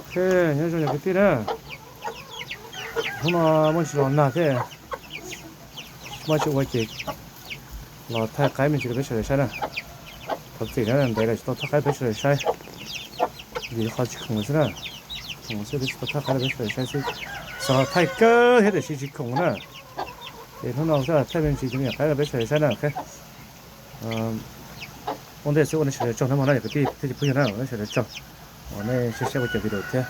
Ok, nyob zoo cov kwv tij na, hnub no muaj ntsis los nag thiab, muaj tsis ua ces los thaij qaib me ntsis rau peb sawv daws saib na. Thov txim na, ntev lawm tsis tau thaij qaib peb sawv daws saib, vim qhov tsis khoom xwb na, khoom xwb twb tsis tau thaij qaib rau peb sawv daws saib xwb. Xav los thaij kawg thiab tiam sis tsis khoom na. Ces hnub no kuv thaij me ntsis cov me nyuam qaib rau peb sawv daws saib na. Ua ntej xwb ua nej sawv daws tsaug hnub no na yog kwv tij thiab cov phooj ywg na, ua nej sawv daws tsaug uas nej saib saib ua cov video thiab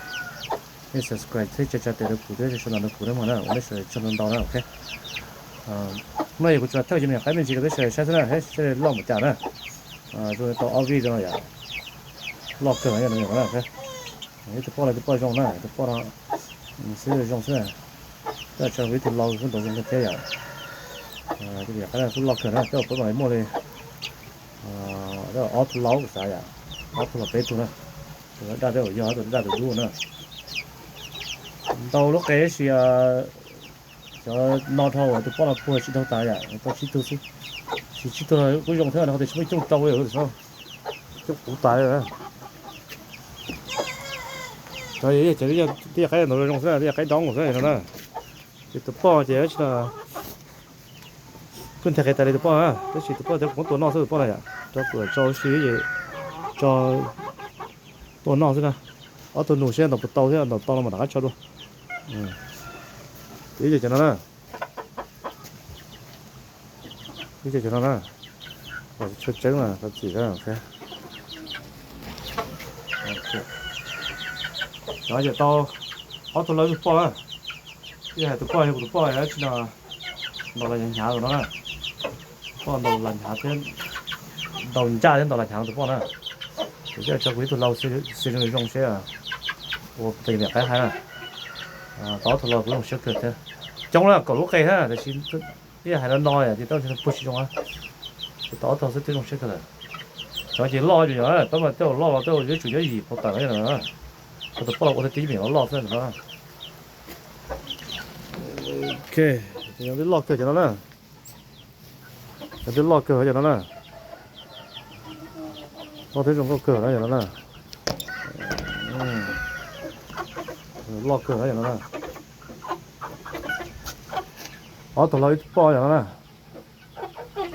nej subscribe thiab tsa tsa tes rau kuv thiab sawv daws rau kuv na, ua nej sawv daws tsaug ntau ntau na. Ok, hnub no yog kuv tsuas thaij cov me nyuam qaib me ntsis rau peb sawv daws saib xwb na, saib loj mus cas na. Zoo tau ob vij no yom, loj kawg no yom. Ib tug poj no tus poj zoo na, tus poj no xwb zoo xwb na. Tej tso ib tug lau kuj ntau zoo kawg thiab yom. Tus me nyuam qaib kuj loj kawg na, tej zaum peb mam li muaj li ob tug lau kuv xav yom, ob tug los peb tug na. Tus daj tej zaum yog tus daj tus dub na. Ntau lub qe tab sis cov no dhau tus poj no puag tsis dhau tas yom, tau tsib tug xwb. Sis tsib tug los kuj zoo thiab no, qhov tias tsis muaj coob rau li, coob kuv tas li. Cov yog cov twb yog qaib ntau zoo xwb, twb yog qaib dob xwb no na. Ces tus poj ces tsis no kuj nthe qe tas li tus poj na, tab sis tus poj tias kuv muab tua noj xwb tus poj na yom, rau kuv tso si ces tso tua noj xwb na. Ob tug nus seb ntaus puas tau thiab, ntaus tau no mam rov qab tso dua. Ib co cov no na, ib co cov no na, tshua tseeb na, tau txim na. Cov ces tau ob tug lau ib tug poj na. Ib hais tus poj yog kuv tus poj tsis no, ntaus las hnyav tus no na. Poj ntaus las hnyav thiab, ntaus ncaj thiab ntaus las hnyav tus poj na. Ces tso kuv ib tug lau xi zoo zoo seb ua pem niam qaib hais na. Tau ob tug lau kuv zoo siab kawg thiab. Coob na, kaum lub qe thiab, tiam sis ib hais no no ces tau puag tsis zoo. Ces tau ob tug xwb twb zoo siab kawg lawm. Cov ces loj yom, peb mas tej zaum loj los tej zaum yuav tsum nyob yim pau tawm no. Tau tus poj los ua tib me nyuam loj xwb no. Ok, cov twb loj kawg cov no na. Cov twb loj kawg cov no na. Loj thiab zoo nkauj kawg na cov no na. Loj kawg na cov no na. Ob tug lau ib tug poj cov no na.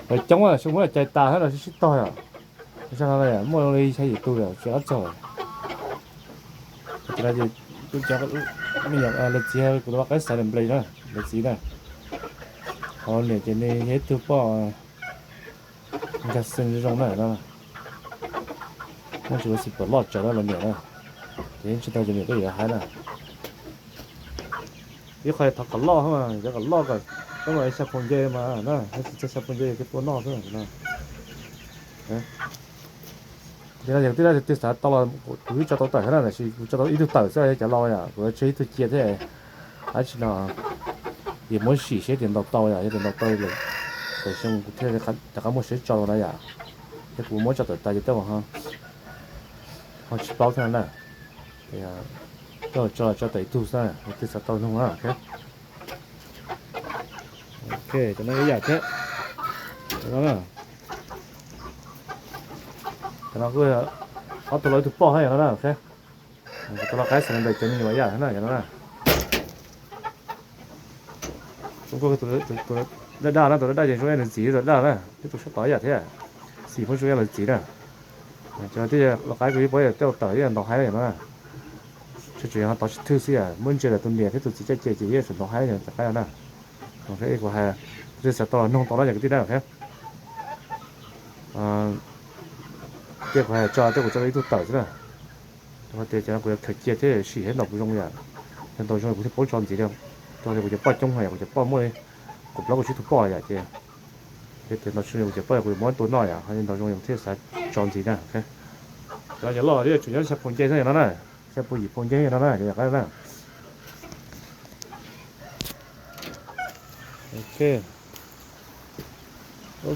Lawv coob xyoo muab cais tas thiab no sib sib tog yom. Zaj no muaj li xya yim tus yom, tsis ob txog. Ces no ces kuv cov me nyuam lawv txiv, kuv tus lau qaib xaiv nplej na, lawv txiv na. Ho niam ces nws yog ib tug poj nkag xwb zoo na no. Muab tsis ua xim pom loj tsawv na los niam na. Ces yeej tsis tau cov niam tuaj yuav haib na. Ib qho thov kom loj, cov kom loj kom, kom xya phaus nce mas na, tsis txog xya phaus nce yog kev tua noj xwb no. Ces no yog twb twb xav tau los kuv twb tso tau tawm thiab na, tiam sis kuv tso tau ib tug tawm xwb, cov lau yom, kuv tseg ib tug cia thiab. Dab tsi no ces muab sim seb tias ntaus tau yom, yog tias ntaus tau lawm, tawm xyoo kuv thiaj rov qab muaj siab tso tau na yom. Thiab kuv muab tso tawm tas ces tej zaum ho tsis paub thiab na. Tej zaum tso tso tawm ib tug xwb, twb xav tau nug na. Ok, cov no ib yam thiab. Cov no kuj ob tug lau ib tug poj thiab yom no na. Kuv tus lau qaib xaiv nplej cov me nyuam ib yam thiab na yom no na. Tus daj daj na, tus daj daj ces zoo ib yam lawv txiv, tus daj daj na, thiab tus sab tod ib yam thiab. Xim pheej zoo ib yam lawv txiv na. Cov no twb lau qaib kuv yeej paub tej zaum tawm ib yam ntaus haib na yom no na. Tsuas yog tov tsis thwj xwb, muab ntsia lawm tus niam thiab tus txiv caj ces ces yeej tsum ntaus haib cov qaib no na. Kuv hais, twb xav tau los noog tau na cov kwv tij na. Tej kuv hais tso, tej kuv tso ib tug tawm xwb na. Rau qhov tias cov no kuv yuav khaws cia thiab sim seb ntaus puas zoo yom. Yog ntaus zoo kuv thiaj paub tso ntxiv li. Rau qhov tias kuv cov poj coob heev, kuv cov poj muaj li kaum plaub kaum tsib tug poj yom ces, ces tias ntaus zoo kuv cov poj kuv yuav muab tua noj yom, ho ntaus zoo kuv thiaj xav tso ntxiv na. Cov no ces loj li tsum nyob xya phaus nce xwb no na, xya phaus yim phaus nce no na, cov yam qaib na. Ok,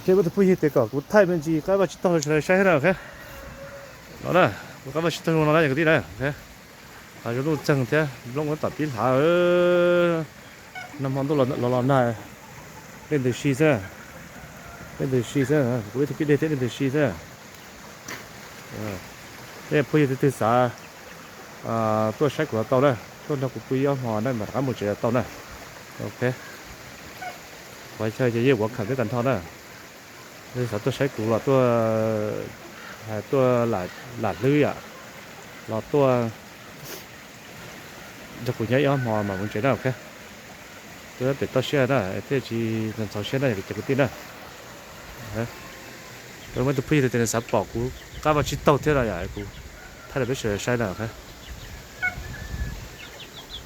peb tus phooj ywg tias kom kuv thaij me ntsis qaib vaj tsib taug rau sawv daws saib na. No na, kuv qaib vaj tsib taug zoo no na cov kwv tij na. Hav zoov nuj txeeg thiab nplooj tab tom pib hlav. Nag hmo ntuj los los nag, dej ntws si xwb, dej ntws si xwb, kuv ib tug kwj deg thiab dej ntws si xwb. Tej phooj ywg twg twg xav tuaj saib kuv los tau na, tuaj nrog kuv pw ib ob hmo na mas rov qab mus tsev los tau na. Ok, qhov chaw ces yeej ua kham teb tag nrho na. Xav tuaj saib kuv los tuaj, tuaj lam hlwb yom, los tuaj nrog kuv nyob ib ob hmo mas mus tsev na. Ok, tuaj pem toj siab na thiaj tsis ntxhov siab na cov kwv tij na. Muaj ib tug phooj ywg tias nws xav pom kuv qab vaj tsib taug thiab no yom, kuv thaij rau peb sawv daws saib na.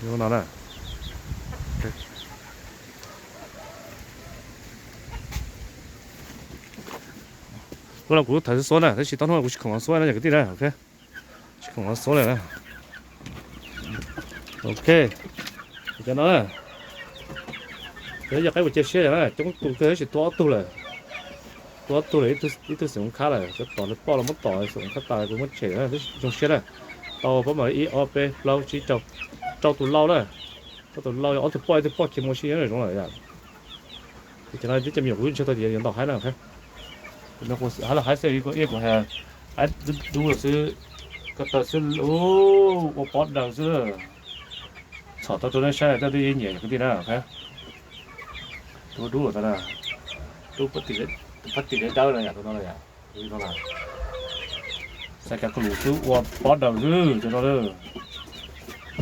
No na. Hnub no kuv lub thawv xuab xuab na, tab sis tau hnub no kuv tsis khoom xuab na cov kwv tij na. Ok, tsis khoom xuab lawm na. Ok, cov no na, cov yog qaib kuv cia siab yog na, coob tus kawg tab sis tua ob tug lawm. Tua ob tug lawm, ib tug xeem khab lawm, cov tom lawv poj los muab tom xeem khab tas kuv muab tshem na, tab sis zoo siab na. Tau pab mam ib ob peb plaub tsib rau, rau tus lau na. Rau tus lau, ob tug poj ib tug poj khiav mus si zoov lawm yom. Ces cov no twb cov me nyuam kuv ntshe tau tias yuav ntaus haib na. Haib los haib xwb, kuv hais haib dub dub lawm xwb, ko taw xwb, ua pob daws xwb. Txhom tau rau nej saib, tej twb yeej nyiam kwv tij na. Dub dub lawm, dub pab tim dawb dawb no yom, tus no yom. Xav kav lus xwb ua pob daws xwb cov no.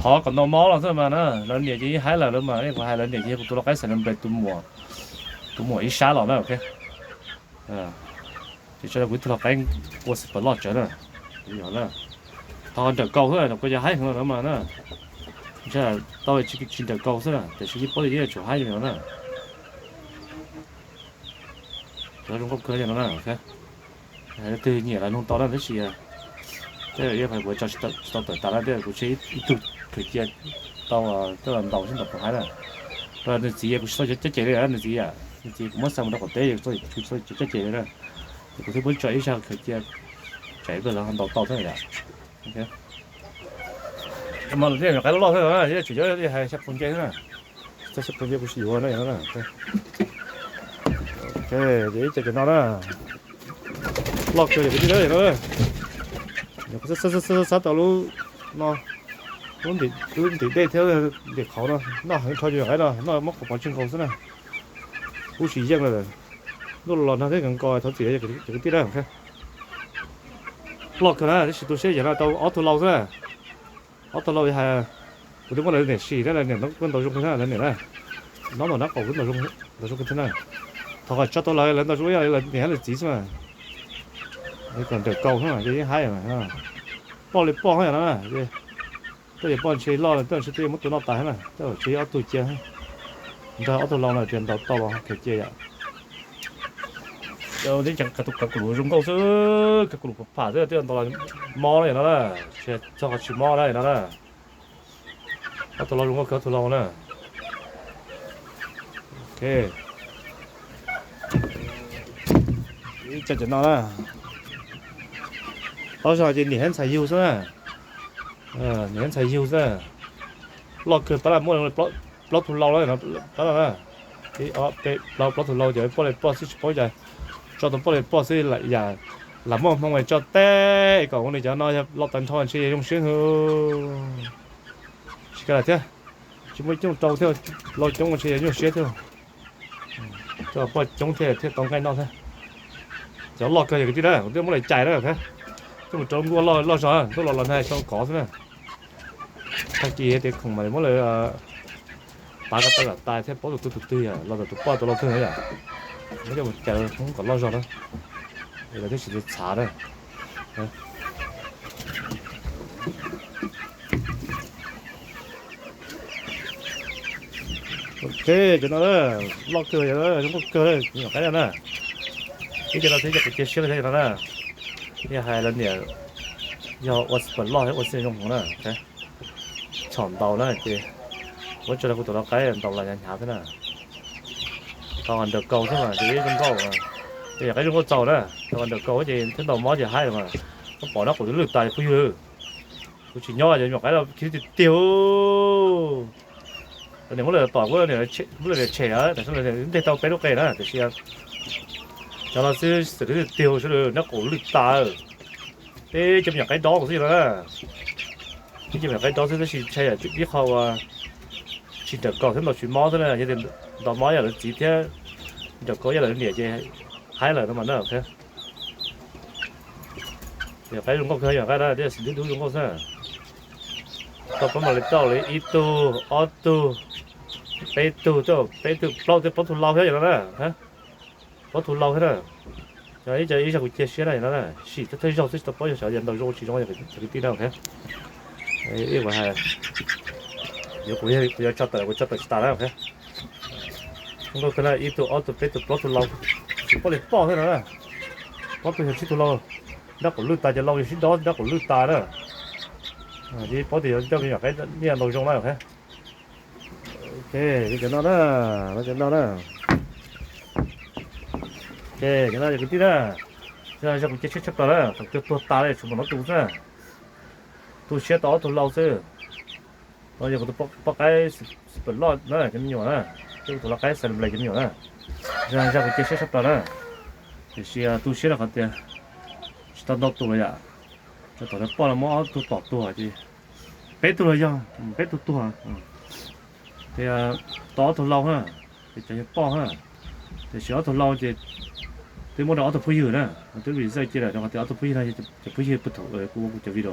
Thov kom ntaus mob los xwb mas na, lawv niam ces yeej haib lawm, lawv mas kuv hais lawv niam ces yog kuv tus lau qaib Xais Nab Nples tus muam ib sab los na. Ok, ces tso kuv ib tug lau qaib ua xi pam loj tsawv na. Thov nrawm kaus xwb, kuv yog haib heev los mas na. Tau tsis nrawm kaus xwb na, tiam sis yeej paub tias yeej yuav tsum haib no na. Cov zoo nkauj kawg li no na. Leej twg nyiam los nug tau na, tab sis tej zaum kuv tso tsis tau tawm tas na, tej zaum kuv tseg ib tug khaws cia tau, tej zaum ntaus xwb ntaus puas haib na. Nws txiv kuv tsis txhob cov caj ces li, nws txiv, nws txiv kuv muab xa mus rau qaum teb, kuv txhob cov caj ces li na. Ces kuv thiaj muab tso ib zag khaws cia, tsam ib pliag lawv ho ntaus tau thiab yom. Mas tej me nyuam qaib loj loj xwb na, tseem yuav hais xya pus nce xwb na. Tsis txog xya pus nce kuv tsis yuav na. Ok, ces ib co cov no na, loj kawg li kwv tij na. Xab xab tau lub no, lub ntim dej thiab ntim qhauv no noj heev rho cov me nyuam qaib no, noj muab qhov pov tseg nkaus xwb na. Kuv tsis yeej lawm, ntuj los nag thiab nkaus thov txim cov kwv tij na. Loj kawg na, tab sis tu siab yam no tau ob tug lau xwb na. Ob tug lau hais, kuv twb muab lawv niam sim na, lawv niam ntawd kuj ntaus zoo kawg na, lawv niam na. Nov ntaus nab qaum kuj ntaus zoo kawg thiab na. Thov kom tso tau lawv, lawv ntaus zoo ib yam li lawv niam lawv txiv xwb mas. Kom nrawm kaus xwb mas ces yeej haib mas. Poj li poj hab yam no na, tej yog poj ntshe loj, tej ntshe twb muab tua noj tas thiab na, tej ntshe ob tug cia. Nrog ob tug lau no tias ntaus tau los khaws cia yom. Teb kav tus kav lus zoo nkauj xwb, kav lus pham pham xwb, twb ntaus los mob na no na, txog qhov tsis mob na no na. Ob tug lau zoo nkauj kawg ob tug lau na. Ok, ib co cov no na, ob zog ces niam thiab ntxhais yug xwb na. Niam thiab ntxhais yug xwb na. Loj kawg pab laj muaj plaub tug lau na, pab laj na. Ib ob peb plaub, plaub tug lau ces poj li poj xwb tsis paub cas, tso tau poj li poj xwb yam lam muaj hmoo tso teb kom ua li cov no yog loj tag nrho ntshe yog zoo siab hwv. Tsis kaj lawm thiab, tsis muaj coob rau thiab, lau coob ntshe yog nyuaj siab thiab. Coj poj coob thiaj thiaj tau nqaij noj thiab. Cov loj kawg yog kwv tij na, kuv twb muab lawv cais na, coj mus rau nkuaj loj loj zog, ntuj los los nag sau kov xwb na. Tag kis tias khoom mas muab lawv pav ko taw kom tas thiaj paub tus twg tus twg yom, los ntawm tus poj tus lau kawg yom. Muab coj mus cais hoob kom loj zog na, es lawv thiaj tsis txhav na. Ok, cov no loj kawg, zoo nkauj kawg, nyuam qaib no na. Ib co no thiab yog kuv cia siab li thiab no na. Yog hais lawv niam yog ua xi pam loj thiab ua xi zoo hmoov na. Txhom ntaus na ces muab tso rau kuv tus lau qaib ntaus los hnyav hnyav xwb na. Tau nrawm kaus xwb mas ces zoo nkauj, ces yog qaib zoo nkauj txaus na. Tau nrawm kaus ces thiab ntaus mob ces haib mas. Koj pom nab qaum twb lwj tas phooj ywg. Kuv tsis nyob cov nyuam qaib no khib tiag tiag. Niam muab lawv tom, muab lawv niam tshem, tam sim no nteg tau peb lub qe na, tiam sis cov no xwb xwm tiag tiag sawv daws, nab qaum lwj tas. Peb cov me nyuam qaib dob xwb no na. Ib ce me nyuam qaib dob xwb tab sis ntshai yam ib qho uas tsis nrawm kaus thiab ntaus tsis mob xwb na, yog tias ntaus mob yog lawv txiv thiab nrawm kaus yog lawv niam ces haib lawm no mas na. Me nyuam qaib zoo nkauj kawg, me nyuam qaib na, twb yog xim dub dub zoo nkauj xwb. Tau pab mam li tau li ib tug, ob tug, peb tug, twb peb tug, plaub tug, plaub tug lau thiab yom no na. Plaub tug lau thiab na. Yog ib co ib zag kuv cia siab na yom no na, sim thawj thawj zaug xwb tsis tau paub yog xyov yog ntaus zoo tsis zoo yom cov kwv tij na. Ib uas hais yuav kuv, kuv yuav tso tawm kuv tso tawm tsis tas na. Zoo nkauj kawg na, ib tug ob tug peb tug plaub tug lau, tsis paub li poj thiab no na. Plaub tug yog tsib tug lau, dab qaum lwj tas, cov lau yog sib dob dab qaum lwj tas na. Ces paub tias yog coj me nyuam qaib nyiaj ntau zoo na. Ok, cov no na, cov no na. Ok, cov no cov kwv tij na, zag kuv cia siab tshaj plaws na, qhov twg tuag tas li tshuav npaum no tus xwb. Tu siab tau ob tug lau xwb. No yog kuv tus poj qaib super loj na cov me nyuam na, thiab kuv tus lau qaib xav nplais cov me nyuam na. Zag kuv cia siab tshaj plaws na, tiam sis tu siab rau qhov tias tsis tau ntau tus los yom. Cov tom no poj no muab ob tug tom tuag ces peb tug los yog peb tug tuag. Tias tau ob tug lau na, ces cov yog poj na, tiam sis ob tug lau ces twb muab rau ob tug phooj ywg na, twb reserve cia lawm rau qhov tias ob tug phooj ywg no yog cov phooj ywg puag thaum kuv ua kuv cov video,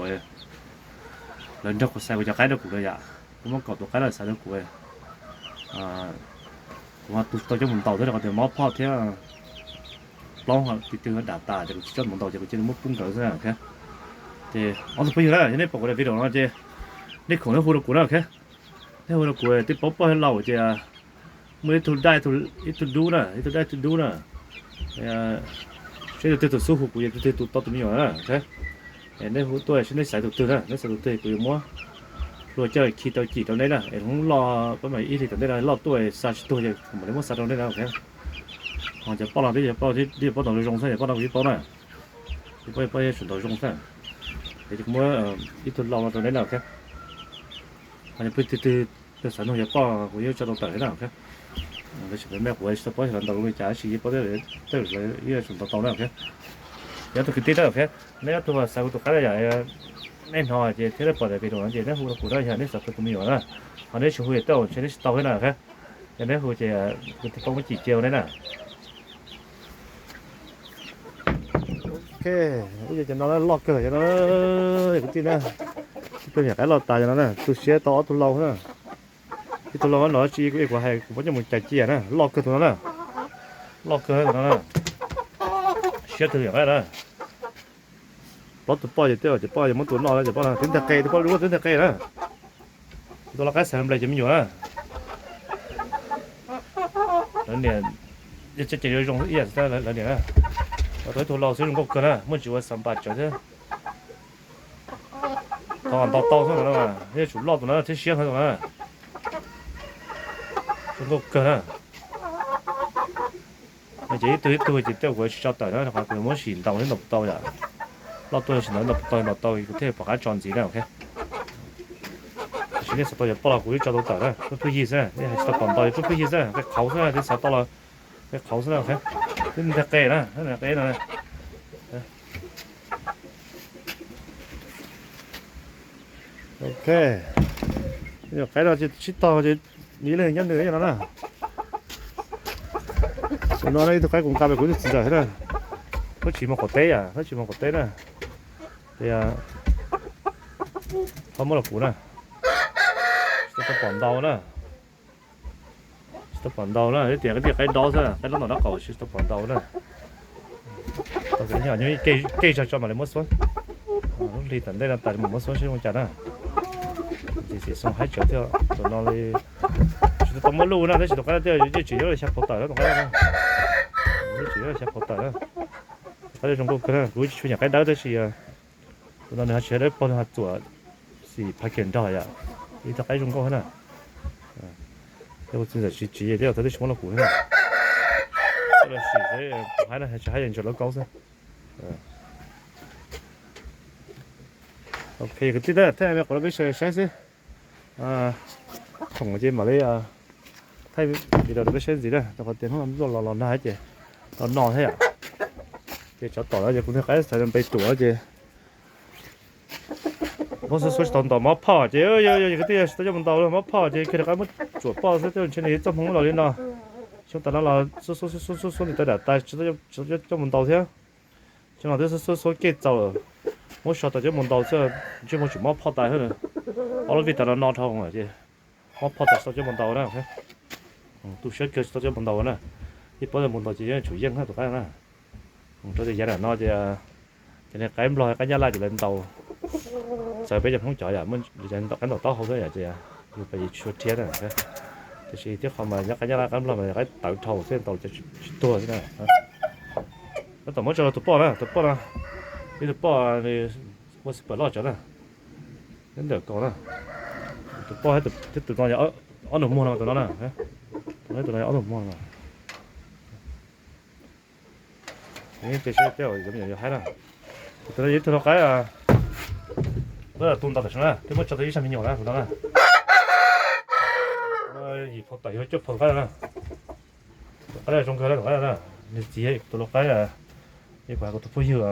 lawv nrog kuv xaiv kuv cov qaib rau kuv lawm yom, kuv muab kaum tus qaib lawv xaiv rau kuv. Kuv ho tu tau coj mus ntaus thiab rau qhov tias mob phoj thiab plaub tis twg dam tas ces kuv tsis coj mus ntaus ces kuv cia li muab pub nkawd xwb na. Ces ob tug phooj ywg na, yog nej pom kuv daim video no ces nej khoom nej hu rau kuv na. Nej hu rau kuv, twb paub poj thiab lau ces muaj ib tug daj ib tug dub na, ib tug daj ib tug dub na. Seb tus twg tus xub hu kuv, tus twg tus tau tus me nyuam na. Nej hu tuaj seb nej xaiv tus twg na, nej xaiv tus twg kuv yuav muab hlua coj khi tau cim rau nej na, es hnub loj pab mam ib hlis tom ntej no loj tuaj xa tsis tuag ces kuv mam li muab xa rau nej na. Ho cov poj no twb yog poj, twb yog poj tau zoo xwb, cov poj no kuv yeej paub na, yeej paub, yeej paub yeej tsum ntaus zoo xwb. Es kuv muab ib tug lau no rau nej na. Ho yog phooj ywg twg xav nug cov poj kuv yeej tso tau tawm thiab na. Tab sis peb me kuv tsis tau paub xyov lawv ntaus zoo li cas tab sis yeej paub tej lawv yeej tsum ntaus tau na. Yog tus kwv tij na, nej ob tug xav kuv tus qaib na yom, nej hnov ces thiab nej pom daim video no ces nej hu rau kuv na, yog nej xav tau tus me nyuam na. Ho nej tsis hu ces tej zaum ntshe nej tsis tau thiab na. Yog nej hu ces kuv tus poj muab cim cia rau nej na. Ok, ib yam cov no loj kawg cov no, kwv tij na. Ib tug me nyuam qaib loj tas cov no na, tu siab tau ob tug lau na. Ib tug lau no tsis kuv hais kuv muab coj mus cais cia na, loj kawg tus no na. Loj kawg tus no na. Siab kawg me nyuam qaib na. Plaub tus poj ces tej zaum cov poj yuav muab tus noj, cov poj no twb nteg qe, tus poj dub twb nteg qe na. Tus lau qaib xav nplais cov me nyuam na. Lawv niam, yog tseem ceem yuav zoo ib yam lawv niam na. Tau ib tug lau xwb zoo nkauj kawg na, muaj ntsis ua xam npas tsawv thiab. Tau ntau tau xwb no, yeej tsum loj tus no thiab siab heev tus no. Zoo nkauj kawg na. Ces ib tug ib tug ces tej kuv tsis tso tawm na, rau qhov kuv muab sim ntaus thiab ntaus tau yom. Loj tuaj sim ntaus ntaus tau ntaus tau kuv thiaj pom qab tso ntxiv na. Ok, tab sis nej xav tau cov poj los kuv yeej tso tau tawm na, pheej pheej yig xwb, nej hais tsis tau pom ntaus pheej pheej yig xwb, qe qhauv xwb, twb xav tau los qe qhauv xwb na. Ok, twb nteg qe na, qe no. Ok, qaib no sib tog ces ib leeg nyob nws no na. Tus no ib tug qaib kuv nqa pem kuv tus txiv ntxawm thiab na. Tab sis moog qaum teb yom, tab sis moog qaum teb na. Ces ho muab los kuv na. Tsis tau pom ntau na. Tsis tau pom ntau na, tias tias qaib dob xwb, qaib dob tom dab qaum tsis tau pom ntau na. Tau kev nyob kev zog tso mam li muab xuab. Lub hli tom ntej no tas mam muab xuab seb zoo cas na. Ces xov haib tsawv thiab tus no li. Tsis tau muab luj na, tab sis tus qaib no thiaj yeej tsis yuav xya phav tawm na, tus qaib no. Yeej tsis yuav xya phav tawm na. Tus qaib zoo nkauj kawg na, kuv tsis tshua nyiam qaib dawb tab sis tus no nws ho tsis dawb paug, nws ho txuam xim phav kiag nrog yom. Ib tug qaib zoo nkauj thiab na. Thiab kuv txiv ntxawm tsis tsis thiab, thaum twg tsis muab los kuv thiab na. Los sim seb haib na, tsis haib ces ntsaws lauj kaub xwb. Ok, kwv tij, thaij me qhov rau peb saib xwb. Khoom ces mam li thaij video rau peb saib ntxiv na, rau qhov tias hnub no los los nag ces tau no thiab yom. Ces tsov tom no ces kuv niag qaib xav npe ruam ces Hmoob xub xub tsis tau ntaus mov phoj ces yog yog kwv tij tsis tau coj mus ntaus mov phoj ces kiag rov qab muab tsuam poj xwb, ntshe nws yeej txoj hmoo los li no. Xyoo tas no los xub xub xub xub xub ntim tawv dam tas tsis tau coj mus ntaus thiab. Xyoo no twb xub xub xub kej txaus lawm, muab so tas coj mus ntaus xwb, ntsej muag tseem mob phoj tas thiab. Ob lub vij tas no no dhau ces mob phoj tas tsis tau coj mus ntaus na. Tu siab kawg tsis tau coj mus ntaus na. Ib paub mus ntaus ces yuav tsum yeej na tus qaib na. Rau tias yav nram no ces cov niag qaib nplog qaib nyab laj ces lawv ntaus txawv peb cov Hmoob cov yom, qaib ntaus taub hau xwb yom, ces yus pab yus tsis tshua rhiab na. Tiam sis tib qho mas nyob qaib nyab laj qaib nplog mas qaib tawv dhau xwb, ntaus cov tsis tuag xwb na. Tab tom muab tso rau tus poj na, tus poj no, ib tus poj nws ua xib pawm loj tsawv na, nyob ntawm kaus na. Tus poj thiab tus no yog ob nus muag no tus no na, tus no ob nus muag no. Ces seb tej zaum yuav haib na. Tus no yog ib tug lau qaib, tus ntau tam sim no na, twb muab tso tau ib zag me nyuam na tus no na. Yim phaus tawm yog cuaj phaus qaib na. Tus qaib zoo kawg na tus qaib na. Nws txiv tus lau qaib, kuv hais kuv tus phooj ywg,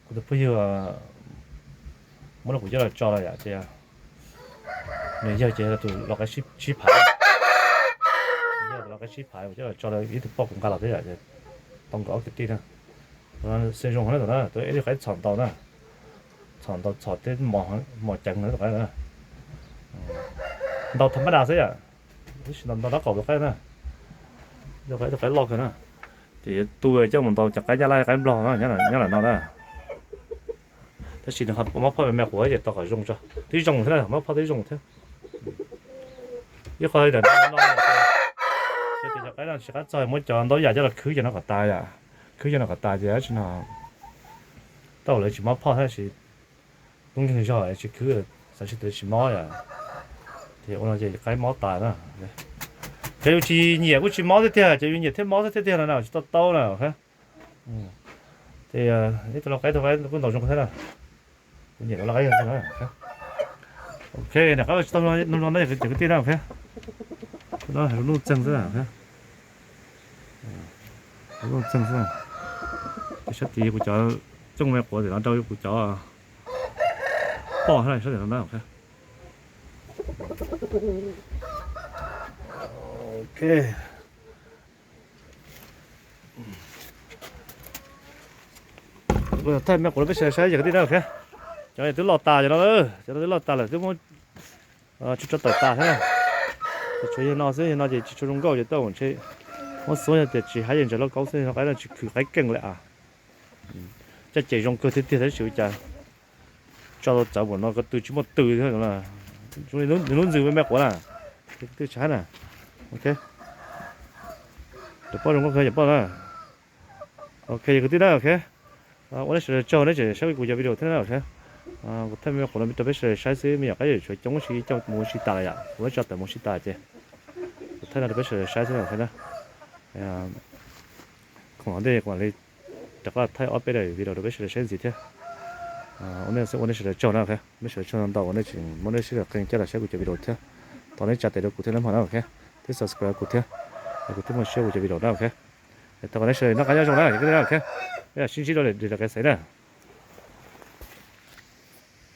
kuv tus phooj ywg muab rau kuv coj los tso los yom, ces nws yawg ces yog tus lau qaib sib phav, yog tus lau qaib sib phav kuv coj los tso rau ib tug poj kuv nqa los thiab yom, tau nkawd ob kwv tij na. Tus no xwb zoo na tus na, tus ib tug qaib txhom ntaus na, txhom ntaus txhom tej mos ceev na tus qaib na. Ntaus tham mab das xwb yom, tab sis ntaus ntaus rab qaum tus qaib na. Tus qaib tus qaib loj kawg na. Ces yuav tu coj mus ntaus cov qaib nyab laj qaib nplog na nyob lam no na. Tab sis nws ho mob phoj me me quav ces tau kom zoo tso, twb zoo thiab na, mob phoj twb zoo thiab. Ib qho li ntawm no, ces cov qaib no tsis qab txog muab cov ntaub yam coj los khwb cov no kom tas yom, khwb cov no kom tas ces tab sis no tau lawv tsis mob phoj thiab sis lub nkeeg zog tsis khwb, xav tsis tau tsis mob yom. Ces ua no ces qaib mob tas na. Ces yus tsis nyiam kuj tsis mob thiab tiag, ces yus nyiam thiab mob thiab tiag no na tsis tau tau na. Ces ib tug lau qaib tus qaib kuj ntaus zoo thiab na. Kuv nyiam lau qaib. Ok, nram qab tsis tau no no cov kwv tij na. No lub nuj txeeg xwb na. Lub nuj txeeg xwb. Ces sab tid kuv cov txooj me quav tim no rau kuv cov poj sab tim no na. Ok. Thaij me quav rau peb sawv daws saib cov kwv tij na. Cov twb loj tas cov no, cov no twb loj tas lawm twb muab tso tawm tas thiab na. Ces tshuav yawg no xwb, yawg no ces tsis tshua zoo nkauj ces tej zaum ntshe muab xuab yog tias tsis haib ces ntshe lauj kaub xwb, qaib no tsis khwv qaib keej li a. Coj ces zoo kawg tiag tiag tab sis ua cas tso tau txawv npaum no ko tw tsis muaj tw thiab. Zoo li nws lub ntxws me me quav na, twb tsis haib na. Ok, cov poj zoo nkauj kawg cov poj na. Ok, yog kwv tij na, ok. Ua nej sawv daws tsaug nej tseem saib kuv cov video thiab na, ok. Kuv thaij me quav no rau peb sawv daws saib xwb, me nyuam qaib tshuav coob si coj mus ua si tas lawm yom, kuv muab tso tawm mus ua si tas ces kuv thaij no rau peb sawv daws saib xwb na, ok na. Khoom ntej kuv mam li rov qab thaij ob peb daim video rau peb sawv daws saib ntxiv thiab. Ua nej xwb ua nej sawv daws tsaug na, ok. Nej sawv daws tsaug ntau uas nej tseem muab nej sij hawm qee coj los saib kuv cov video thiab. Thov nej tsa tes rau kuv thiab nawb mog na, ok. Thiab subscribe kuv thiab, kuv thiaj muaj siab ua cov video na, ok. Thov kom nej sawv daws noj qab nyob zoo na, ok. Peb sib ntsib rau lwm daim video xwb na.